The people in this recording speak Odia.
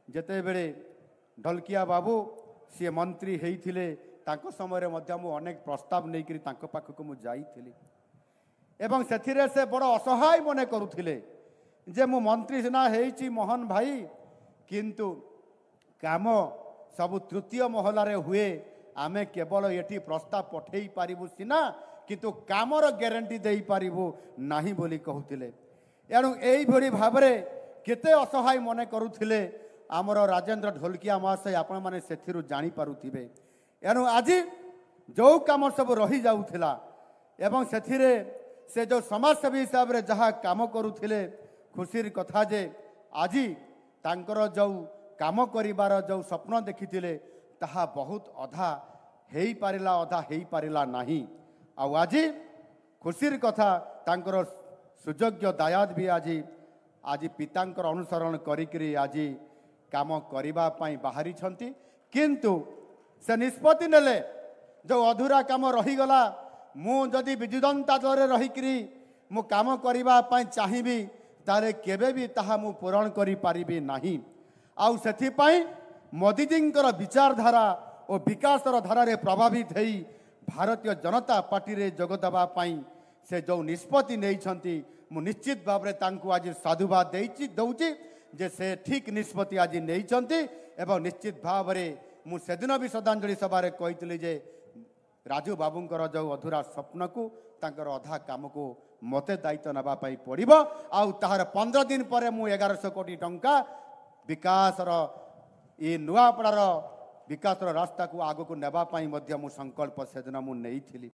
ଯେତେବେଳେ ଢୋଲକିଆ ବାବୁ ସିଏ ମନ୍ତ୍ରୀ ହେଇଥିଲେ, ତାଙ୍କ ସମୟରେ ମଧ୍ୟ ମୁଁ ଅନେକ ପ୍ରସ୍ତାବ ନେଇକରି ତାଙ୍କ ପାଖକୁ ମୁଁ ଯାଇଥିଲି ଏବଂ ସେଥିରେ ସେ ବଡ଼ ଅସହାୟ ମନେ କରୁଥିଲେ ଯେ ମୁଁ ମନ୍ତ୍ରୀ ସିନା ହେଇଛି ମୋହନ ଭାଇ, କିନ୍ତୁ କାମ ସବୁ ତୃତୀୟ ମହଲାରେ ହୁଏ, ଆମେ କେବଳ ଏଠି ପ୍ରସ୍ତାବ ପଠେଇ ପାରିବୁ ସିନା, କିନ୍ତୁ କାମର ଗ୍ୟାରେଣ୍ଟି ଦେଇପାରିବୁ ନାହିଁ ବୋଲି କହୁଥିଲେ। ଏଣୁ ଏଇଭଳି ଭାବରେ କେତେ ଅସହାୟ ମନେ କରୁଥିଲେ ଆମର ରାଜେନ୍ଦ୍ର ଢୋଲକିଆ ମହାଶୟ, ଆପଣମାନେ ସେଥିରୁ ଜାଣିପାରୁଥିବେ। ଏଣୁ ଆଜି ଯେଉଁ କାମ ସବୁ ରହିଯାଉଥିଲା ଏବଂ ସେଥିରେ ସେ ଯେଉଁ ସମାଜସେବୀ ହିସାବରେ ଯାହା କାମ କରୁଥିଲେ, ଖୁସିର କଥା ଯେ ଆଜି ତାଙ୍କର ଯେଉଁ କାମ କରିବାର ଯେଉଁ ସ୍ୱପ୍ନ ଦେଖିଥିଲେ ତାହା ବହୁତ ଅଧା ହେଇପାରିଲା, ଅଧା ହେଇପାରିଲା ନାହିଁ। ଆଉ ଆଜି ଖୁସିର କଥା, ତାଙ୍କର ସୁଯୋଗ୍ୟ ଦାୟାଦ ବି ଆଜି ପିତାଙ୍କର ଅନୁସରଣ କରିକିରି ଆଜି କାମ କରିବା ପାଇଁ ବାହାରିଛନ୍ତି। କିନ୍ତୁ ସେ ନିଷ୍ପତ୍ତି ନେଲେ ଯେଉଁ ଅଧୁରା କାମ ରହିଗଲା, ମୁଁ ଯଦି ବିଜୁ ଜନତା ଦଳରେ ରହିକିରି ମୁଁ କାମ କରିବା ପାଇଁ ଚାହିଁବି ତାହେଲେ କେବେ ବି ତାହା ମୁଁ ପୂରଣ କରିପାରିବି ନାହିଁ। ଆଉ ସେଥିପାଇଁ ମୋଦିଜୀଙ୍କର ବିଚାରଧାରା ଓ ବିକାଶର ଧାରାରେ ପ୍ରଭାବିତ ହେଇ ଭାରତୀୟ ଜନତା ପାର୍ଟିରେ ଯୋଗ ଦେବା ପାଇଁ ସେ ଯେଉଁ ନିଷ୍ପତ୍ତି ନେଇଛନ୍ତି, ମୁଁ ନିଶ୍ଚିତ ଭାବରେ ତାଙ୍କୁ ଆଜି ସାଧୁବାଦ ଦେଉଛି ଯେ ସେ ଠିକ୍ ନିଷ୍ପତ୍ତି ଆଜି ନେଇଛନ୍ତି। ଏବଂ ନିଶ୍ଚିତ ଭାବରେ ମୁଁ ସେଦିନ ବି ଶ୍ରଦ୍ଧାଞ୍ଜଳି ସଭାରେ କହିଥିଲି ଯେ ରାଜୁ ବାବୁଙ୍କର ଯେଉଁ ଅଧୁରା ସ୍ୱପ୍ନକୁ, ତାଙ୍କର ଅଧା କାମକୁ ମୋତେ ଦାୟିତ୍ୱ ନେବା ପାଇଁ ପଡ଼ିବ। ଆଉ ତାହାର 15 ଦିନ ପରେ ମୁଁ 1100 କୋଟି ଟଙ୍କା ବିକାଶର ଏ ନୂଆପଡ଼ାର ବିକାଶର ରାସ୍ତାକୁ ଆଗକୁ ନେବା ପାଇଁ ମଧ୍ୟ ମୁଁ ସଂକଳ୍ପ ସେଦିନ ମୁଁ ନେଇଥିଲି।